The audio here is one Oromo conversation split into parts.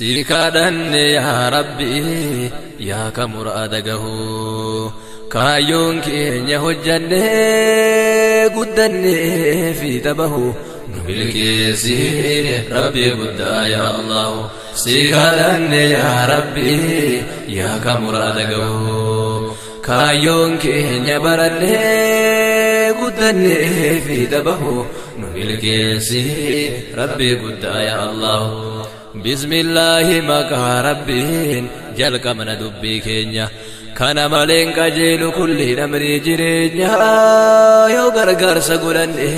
Si kadhanne yaa Rabbi, yaa ka muraada gahu, kaayyoon keenya hojjanne guddannee fi tabahu, nu milkeessi Rabbi guddaa yaa Allahu. Si kadhanne yaa Rabbi, yaa ka muraada gahu, kaayyoon keenya barannee guddannee fi tabahu, nu milkeessi Rabbi guddaa yaa Allahu. Bismillaahi, maqaa Rabbiin jalqabna dubbii keenya. Kana maleen qajeelu kulli namni jireenya. Yoo gargaarsa godhanne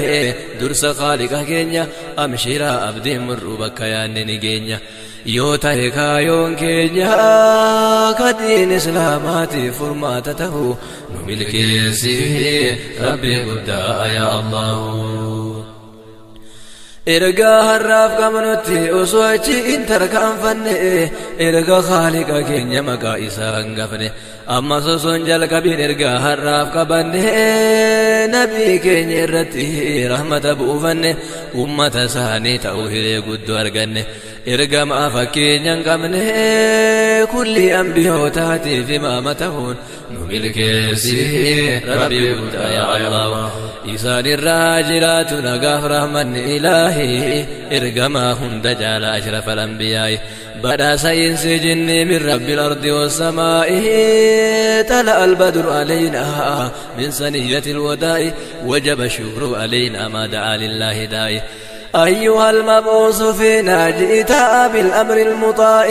dursa Khaaliqa keenya, amshiraa abdiin murruu bakka yaanne ni geenya. Yoo ta'e kaayoon keenya ka diin Islaamaatiif furmaata ta'u, nu milkeessi Rabbi guddaa yaa Allahu. Ergaa har'aaf qabnutti osoo achi hin tarkaanfanne, erga Khaaliqa keenya maqaa isaa hangafne, ammas osoo hin jalqabin ergaa har'aaf qabanne, nabii keenya irratti rahmata buufanne, ummata isaanii ta'uu hiree guddoo arganne, ergamaa fakkeenya hin qabne, kulli ambiyootaatiif imaama ta'uun, nu milkeessi Rabbi guddaa yaa Allah. Isaan irraa jiraatu nagaaf rahmanni Ilaahi, ergamaa hunda jaala ashraf al-anbiyaa'i, badhaasa insi jinni min rabbil ardi wassamaa'i. طلع البدر علينا من ثنية الوداع، وجب الشكر علينا ما دعا لله داعي. أيها المبعوث فينا جئت بالأمر المطاع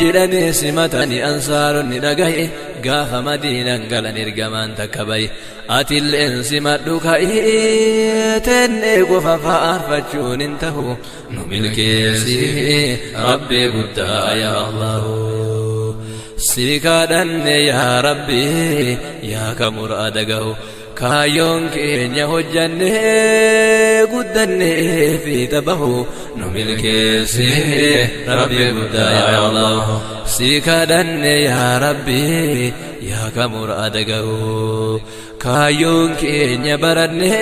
jedhanii simatani ansaaronni dhagaye. Gaafa Madiinan galan ergamaan takka baye, atilleen simadhu ka'ii, tennee qofa faarfachuun hin tahu, nu milkeessi Rabbi guddaa yaa Allahu. Si kadhanne yaa Rabbi, yaa ka muraada gahu, kaayyoon keenya hojjanne guddannee fi tabahu, nu milkeessi Rabbi guddaa yaa Allah. Si kadhanne yaa Rabbi, yaa ka muraada gahu, kaayyoon keenya baranne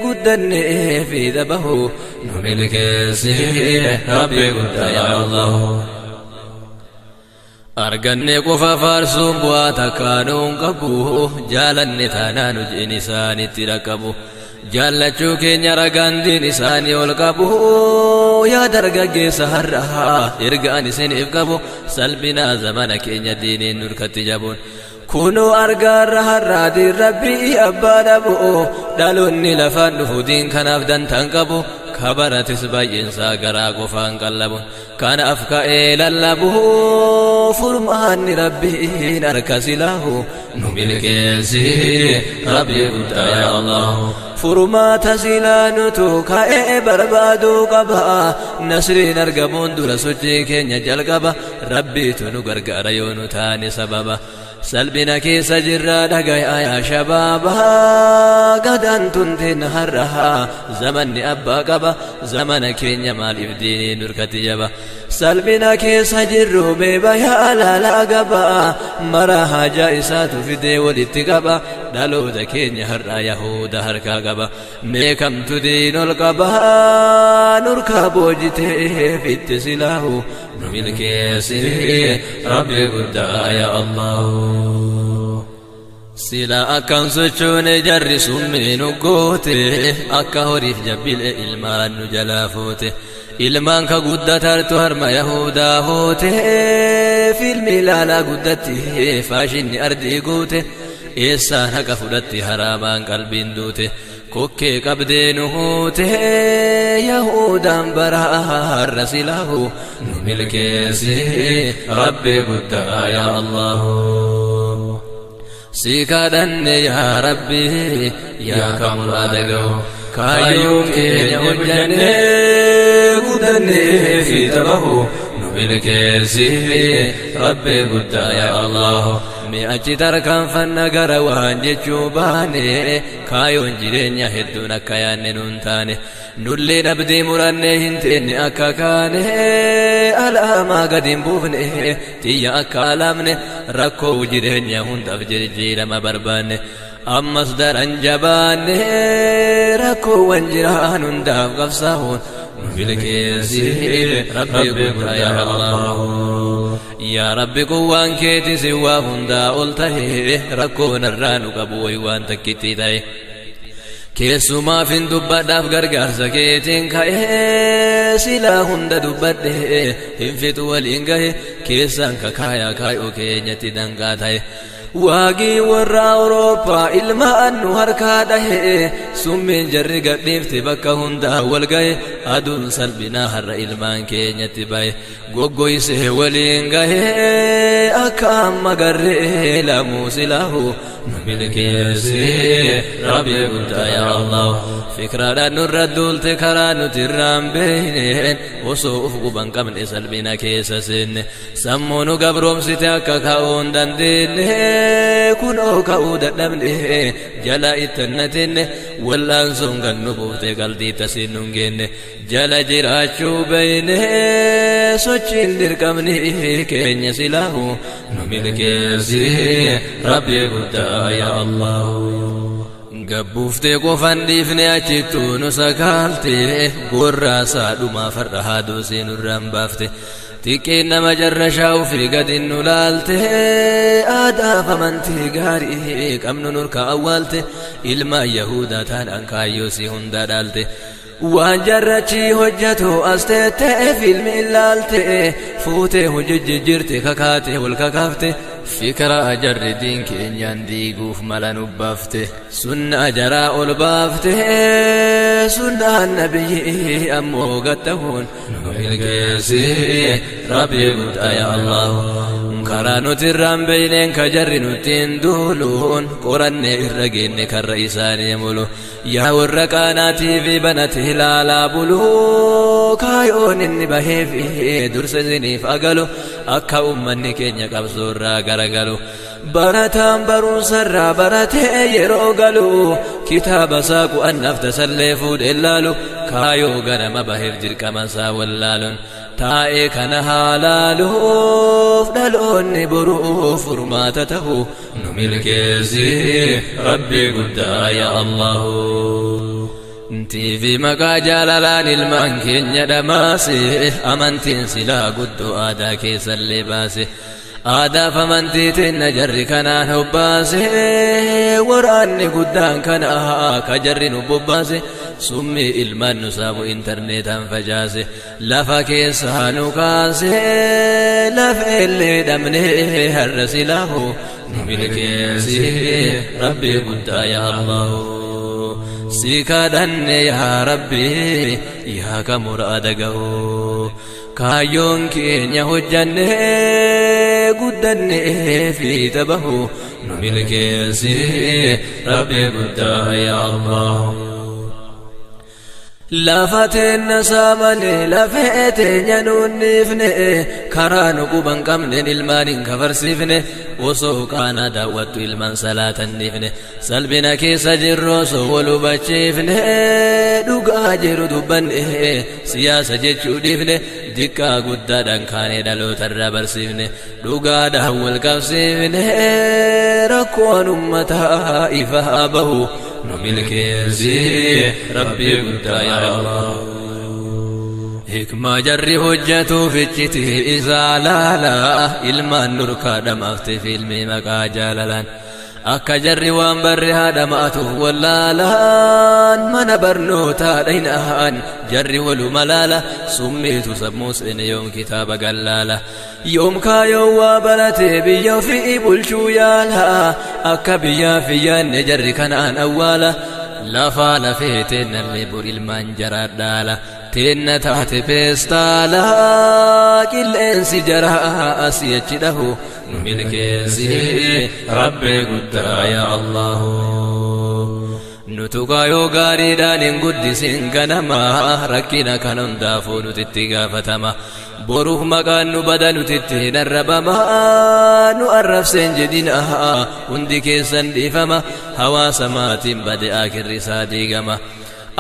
guddannee fi tabahu, nu milkeessi Rabbi guddaa yaa Allah. Arganne qofa faarsuun bu'aa takkaanuun qabu, jaalanne taanaan hojiin isaanitti dhaqqabu, jaallachuu keenya ragaan diin isaanii ol qabu. Yaa dargaggeessa har'aa, ergaan isiniif qabu, salphinaa zamana keenya diiniin nurkatti jabuun kunuu argaarra. Har'aatiin Rabbii abbaa dhabu, dhaloonni lafaan dhufu diin kanaaf dantaan qabu, kabaratis baay'eensaa garaa qofaan qallabuun. Kanaaf ka'ee lallabu, furmaanni Rabbiin harka silaahu, nu milkeessi Rabbi guddaa yaa Allah. Furmaata silaa nutu ka'ee barbaaduu qaba, nasriin argamuun dura sochii keenya jalqaba. Rabbiitu nu gargaara yoo nu taane sababa. Salphina keessa jirraa dhagayaa yaa shabaaba, gadaan tunteen har'a zamanni abbaa qaba, zamana keenya maaliif diiniin nurkatti jaba? Salphina keessa jirru mee bayaa laalaa gaba, mara haajaa isaatu fidee walitti qaba. Dhaloota keenya har'a yahuda harkaa qaba, mee kamtu diin ol qaba? Nurkaa boojitee fitti silaahu, nu milkeessi Rabbi guddaa yaa Allahu. Sila akkam sochoone? Jarri summii nu goote, akka horiif jabbile ilmaan nu jalaa fuute. Ilmaan ka guddatartu harma yahudaa hoote, fiilmi ilaalaa guddatti, faashinni ardii guute. Eessaan haqa fudhatti haraamaan qalbiin duute? Kokkee qabdee nu huute yahudaan bara har'a silaahu, nu milkeessi Rabbi guddaa yaa Allahu. Si kadhanne yaa Rabbi, yaa ka muraada gahu, kaayyoon keenya hojjanne guddannee fi tabahu, nu milkeessi Rabbi guddaa yaa Allah. Mi'achi tarkaanfanna gara waan jechuu baane, kaayoon jireenya hedduun akka yaanne nuun taane, nullee dhabdee murannee hin teenne akka kaane, alaamaa gadi hin buufne xiyya akka alaamne. Rakkoo jireenya hundaaf jijjiirama barbaanne, ammas daran jabaanne, rakkoowwan jiraan hundaaf qabsaa'uun, Nu milkeessi Rabbi guddaa yaa Allahu. Yaa Rabbi quwwaan keeti si waa hundaa ol tahe, rakkoo narraa nu qabu wayi waan takkitti ta'e. Keessumaaf hin dubbadhaaf gargaarsa keetiin ka'ee, silaa hunda dubbadhe hin fixu waliin gahe, keessaan kakaayaa kaayoo keenyatti danqaa ta'e. Waagii warra Awurooppaa ilmaan nu harkaa dhahe, summiin jarri gadhiifte bakka hundaa wal gahe, aduun salphinaa har'a ilmaan keenyatti bahe, goggoysee waliin gahe akka amma garree lamuu silaahu nu milkeessi Rabbi guddaa yaa Allah. Fikraadhaan nurra duulte karaa nuti irraan beekneen, osoo uf quban qabne salphina keessa seenne, sammuu nu gabroomsite akka ka'uu hin dandeenye, kunoo ka'uu dadhabne jala ittannatinne, wal'aansoon kan nu buufte qalbii tasiin nun geenne, jala jiraachuu beeyne sochiin dirqamni keenya silaahu nu milkeessi Rabbi guddaa yaa Allahu. Gabbuuftee qofan dhiifne achittuu nu sakaalte, gorraasaa dhumaa farra haaduu seenurraan baafte, xiqqeen nama jarra shaa'u fi gadi nu laalte, aadaaf amantii gaarii qabnu nurka awwaalte, ilmaan Yahudaa taanaan kaayyoo si hundaa dhaalte. Waan jarrachi hojjetu as teettee fiilmi ilaalte, fuutee hojii jijjiirte kakaate wal kakaafte, fikra jarri diin keenyaan diiguuf mala nu baafte, sunnaa jaraa ol baafte, sunnaan nabiyyi ammoo gattahuun nu milkeessi Rabbi guddaa yaa Allah. Karaa nuti irraan beeyneen ka jarri nutiin duuluun, qorannee irra geenne karra isaanii mulu. Yaa warra qaanaatii fi banate ilaalaa bulu, kaayoon inni baheef dursa isiniif agalu, akka ummanni keenya qabsoorraa garagalu. Barataan barumsarraa baratee yeroo galu, kitaaba isaa qu'annaaf tasallee fuudhee laalu, kaayoo ganama baheef dirqama isaa wallaaluun taa'ee kana haalaaluuf dhaloonni boruuf furmaata ta'u nu milkeessi Rabbi guddaa yaa Allahu. TV maqaa jaalalaan ilmaan keenya dhamaase, amantiin silaa guddoo aadaa keessallee baase. Aadaaf amantii teenna jarri kanaan hobbaase, waraanni guddaan kana ka jarri nu bobbaase, summii ilmaan nu saamu intarneetaan facaase, lafa keessaa nu kaase, lafeellee dhabne har'a silaahu nu milkeessi Rabbi guddaa yaa Allahu. Si kadhanne yaa Rabbi yaa ka muraada ga'u, kaayyoon keenya hojjanne guddanne fiixa bahu nu milkeessi Rabbi guddaa yaa Allah. Lafa teenna saamane lafee teenya nuunniifne, karaa nu quban qabneen ilmaan hin kafarsiifne, osoo qaanaa daawwattu ilmaan salaatanniifne, salphina keessa jirru osoo wal hubachiifne, dhugaa jiru dubbanne siyaasa jechuu dhiifne, diqqaa guddaadhaan kaanee dhalootarraa barsiifne, dhugaadhaan wal qabsiifne, rakkoon ummataa ifa bahu nu milkeessi Rabbi guddaa yaa Allah. Hikmaa jarri hojjetuuf iccitii isaa laala, ilmaan nurkaa dhamaafte fiilmii maqaa jaalalaan, akka jarri waan barre haadhamaatuuf wallaalaan, mana barnootaa dhaynaan jarri waluma laala, summiitu sammuu seene yoom kitaaba gallaala, yoom kaayoo waa barate biyya ofii bulchuu yaala, akka biyyaa fi yaanne jarri kanaan awwaala, lafaa lafee teennallee bor ilmaan jaraa dhaala, teenna taate peestaala, qilleensi jaraa asii achi dhahu nu milkeessi Rabbi guddaa yaa Allahu. Nutu kaayoo gaariidhaan hin guddisin ganama, rakkina kan hundaafuu nutitti gaafatama, boruuf maqaan nu bada nutitti hin arrabama, nu arrabseen jedhina hundi keessan dhiifama, hawaasa maatiin bade akirri isaa diigama.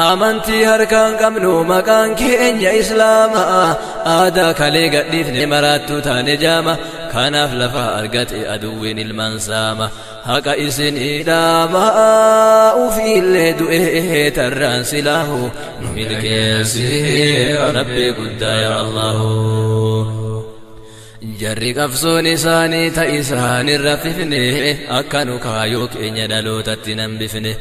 Amantii harkaan qabnu maqaan keenya Islaama, aadaa kalee gadhiifne maraattuu taane jaama, Kanaaf lafa argate aduwwiin ilmaan saama. Haqa isinii dhaama ufiillee du'ee tarraan silaahu. Nu milkeessi Rabbi guddaa yaa Allahu. Jarri qabsoon isaanii ta isaan hin raffifne, akka nu kaayoo keenya dhalootatti nan bifne.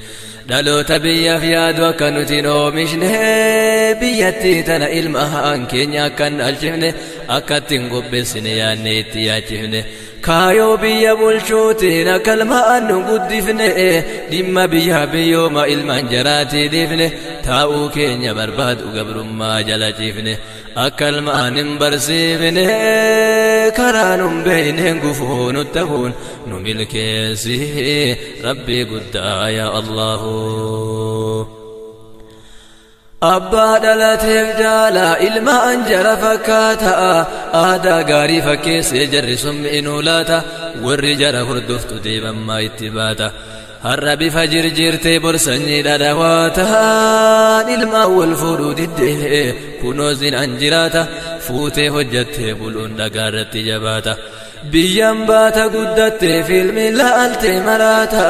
Dhaloota biyyaaf yaadu akka nuti hin oomishne, biyyattii tana ilmaan keenya akka hin dhalchifne, akka itti hin qopheessine yaadne itti yaachifne. Kaayoo biyya bulchuutiin akka ilmaan nu guddifne, dhimma biyyaa biyyooma ilmaan jaraatii dhiifne, taa'uu keenya barbaadu gabrummaa jala ciifne. Akka ilmaan hin barsiifne karaa nun beeyneen gufuu nu ta'uun nu milkeessi Rabbii guddaa yaa Allahu. Abbaa dhalateef jaala ilmaan jara fakkaata, aadaa gaarii fakkeessee jarri summi'inuu laata, warri jara hordoftu deebammaa itti baata. Har'a bifa jirjiirtee bor sanyii dhadhawaata, ilmaan wal fuudhuu diddee kunoo zinaan jiraata, fuutee hojjattee buluun dhagaa irratti jabaata. Biyyaan baata guddattee fiilmiin laaltee maraata,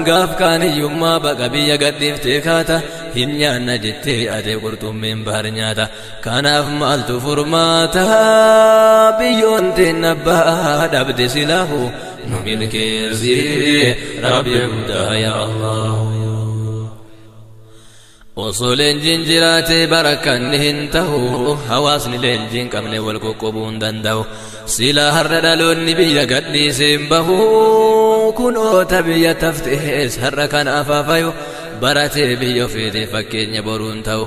gaaf kaan hiyyummaa baqa biyya gadhiiftee kaata, hin nyaanna jettee atee qurxummiin bahar nyaata. Kanaaf maaltu furmaata? Biyyoon teenna abbaa dhabde silaahu. Nu milkeessi Rabbi guddaa yaa Allahu. Osoo leenjiin jiraatee barakkanni hin ta'u, hawaasni leenjii hin qabne wal qoqqobuu hin danda'u. Silaa har'a dhaloonni biyya gadhiisee hin bahu, kunoota biyya taftees har'a kana afaafayu, baratee biyya ofiitiif fakkeenya boruun ta'u.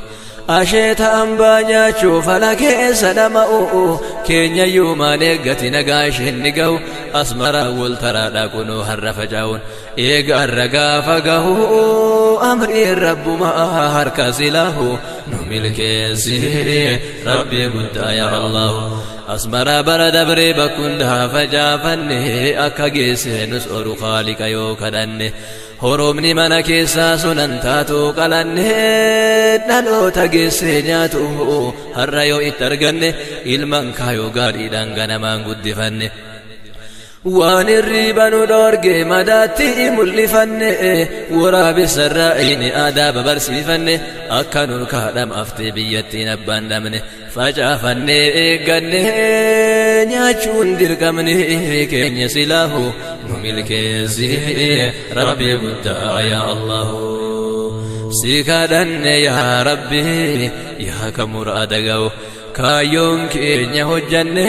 Asheeta hambaa nyaachuuf ala keessa dhama'u, keenyayyuu maan eeggati nagaa isheen ni ga'u, asmaraa wal taraadhaa kunoo har'a faca'uun. Eega har'a gaafa gahu amriin rabbumaa harka silaahu. Nu milkeessi Rabbi guddaa yaa Allahu. Asmaraa bara dabree bakka facaafanne, akka geesse nus oru Khaaliqa yoo kadhanne. Horomni mana keessaa sunan taatu qalanne, dhaloota geessee nyaatu har'a yoo itti arganne, ilmaan kaayoo gaariidhaan ganamaan guddifanne. Waan hirriiba nu dhoorge madaatti mul'ifanne, waraabessarraa inni aadaa babarsiifanne, akka nur kaadhamaftee biyyattiin abbaan dhabne, facaafannee eegganne nyaachuun dirqamne keenya silaahu. Nu milkeessi Rabbi guddaa yaa Allahu. Si kadhanne yaa Rabbi yaa ka muraada ga'u, kaayyoon keenya hojjanne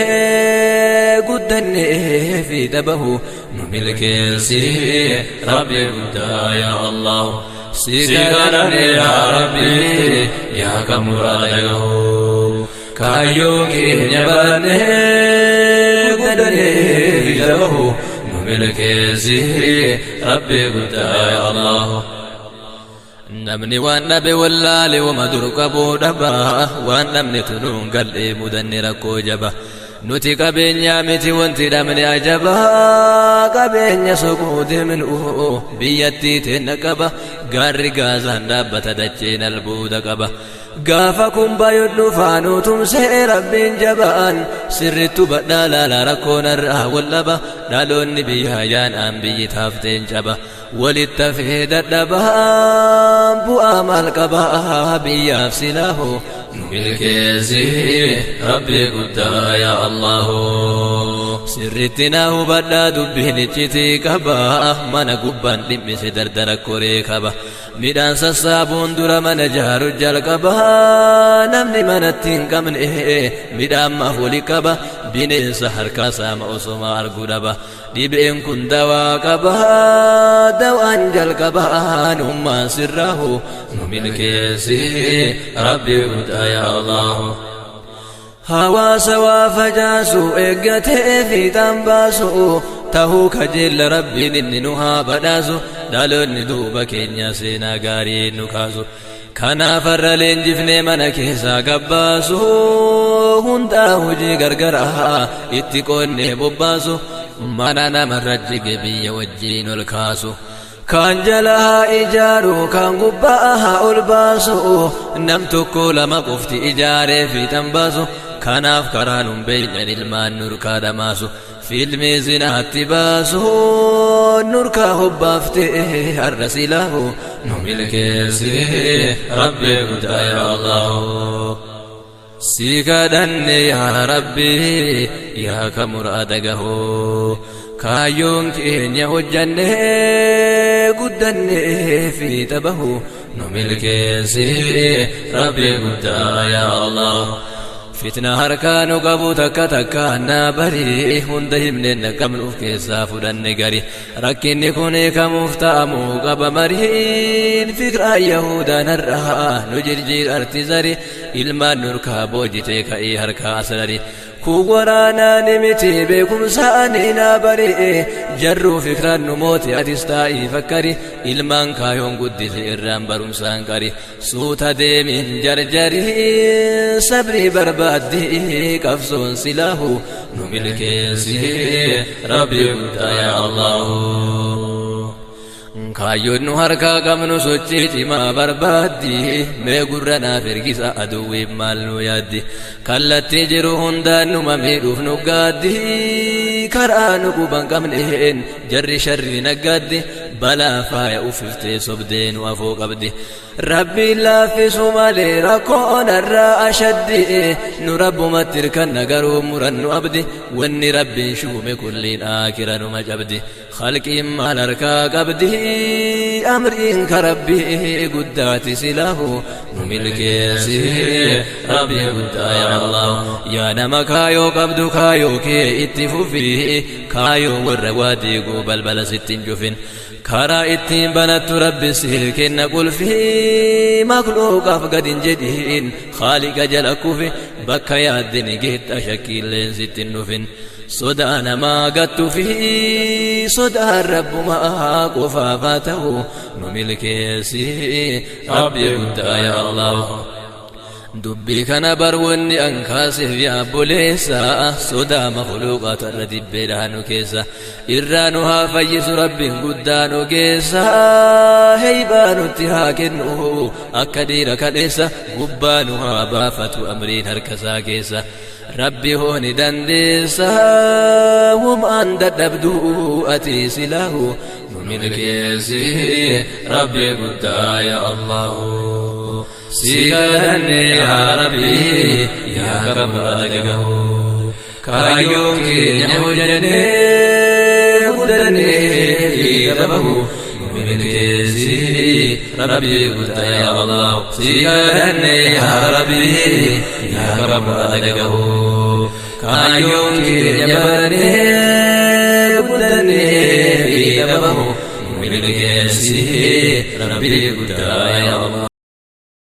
guddanne fi dabahu. Nu milkeessi Rabbi guddaa yaa Allahu. Si kadhanne yaa Rabbi yaa ka muraada ga'u, kaayyoon keenya baranne guddanne fi dabahu. Nu milkeessi Rabbi guddaa yaa Allahu. Namni waan dhabe wallaale wama dur qabuu dhaba, waan dhabne tunuun gal'ee mudanne rakkoo jaba. Nuti qabeenyaa miti wanti dhabne ajaba, qabeenya soquu deemnu biyyattii teenna qaba, gaarri gaazaan dhaabbata dacheen albuuda qaba. Gaafa kun bayuu dhufaanu tumsee Rabbiin jabaan, sirrittu badhaa laala rakkoon irraa wal dhaba, dhaloonni biyyaa yaanaan biyyi taafteen caba. Walitti hafee dadhabaan bu'aa maal qabaa biyyaaf silaahu. Nu milkeessi Rabbi guddaa yaa Allahu. Sirritti na hubadhaa dubbiin iccitii qaba, mana gubbaan dhimmise dardara koree qaba. Midhaan sassaabuun dura mana jaaru jalqaba, namni manatti hin qabne midhaan maaf wali qaba, bineensa harkaa saama osoma arguu dhaba. Dhibeen kun dawaa qaba, dawaan jalqabaan ummaan sirraahu. Nu milkeessi Rabbi guddaa yaa Allahu. Hawaasa waa facaasu eeggatee fiixaan baasu tahuu kajeella Rabbiin inni nu haa badhaasu, dhaloonni duuba keenya seenaa gaarii nu kaasu. Kanaaf har'a leenjifnee mana keessaa gabbaasu, hundaa hojii gargaraa itti qoonnee bobbaasu, mana namarra jige biyya wajjiin ol kaasu. Kan jala haa ijaaru kan gubbaa haa ol baasu, nam tokko lama qofti ijaaree fiixan baasu. Kanaaf karaa nun beeynan ilmaan nurkaa dhamaasu fiilmii zinaatti baasu nurkaa hobbaaftee har'a silaahu nu milkeessi Rabbi guddaa yaa Allahu. Si kadhanne yaa Rabbi yaa ka muraada gahoo kaayyoon keenya hojjanne guddanne fiixa bahu nu milkeessi Rabbi guddaa yaa Allah. Fitna harkaa nu qabu takka takka naa bari hunda himne naqabnu of keessaa fudhanne gari rakkinni kun kamuuf ta'amuu qaba mariin fikraa yahudaan har'aa nu jirjiirarti zari ilmaan nurkaa boojitee ka'ii harkaa asrari kun waraanaa ni miti beekumsaani naa bari jarruu fikraan nu moote atis taa'ii fakkari ilmaan kaayoon guddise irraan barumsaan qari suuta deemin jarjari sabrii barbaaddi qabsoon silaahu nu milkeessi Rabbi guddaa yaa Allahu. Kaayyoon nu harkaa qabnu sochii cimaa barbaaddi mee gurra naaf ergisa aduwwiif maal nu yaaddi kallattii jiru hundaan numa miidhuuf nu gaaddi karaa nu quban qabneen jarri sharri naggaaddi balaa faaya uffiftee sobdee nu afoo qabdi Rabbiin laaffisu malee rakkoon irraa ashaddi nu rabbumatti hirkanna garuu murannu abdi wanni Rabbiin shuume kulliin aakira numa cabdi khalqiin maal harkaa qabdi amriin ka Rabbii guddaati silaahu nu milkeessi Rabbii guddaa yaa Allah yaa nama kaayoo qabdu kaayoo kee itti fufi kaayoo warra waa diiguu balbala sitti hin cufin karaa ittiin banattu Rabbi siif kenna qulfii makluuqaaf gad hin jedhiin khaaliqa jala kufi bakka yaaddini geetta shakkiilleen sitti hin dhufin sodaa namaa gattu fi sodaan rabbumaa qofaaf haa ta'u nu milkeessi Rabbi guddaa yaa Allah. Dubbii kana bar wanni an kaaseef yaa obboleessa sodaa makhluuqaatu irra dibbeedha nu keessa irraa nu haa fayyisu Rabbiin guddaa nu geessa heybaa nutti haa kennu akka dhiira kadheessa gubbaa nu haa baafatu amriin harka isaa keessa Rabbi hoo ni dandeessa homaan dadhabdu ati silaahu nu milkeessi Rabbi guddaa yaa Allahu. Si kadhanne yaa Rabbi yaa ka muraada gahu kaayyoon keenya hojjannee guddannee fiixa bahu nu milkeessi Rabbi guddaa yaa Allah. Si kadhanne yaa Rabbi yaa ka muraada gahu kaayyoon keenya barannee guddannee fiixa bahu nu milkeessi Rabbi guddaa yaa Allah.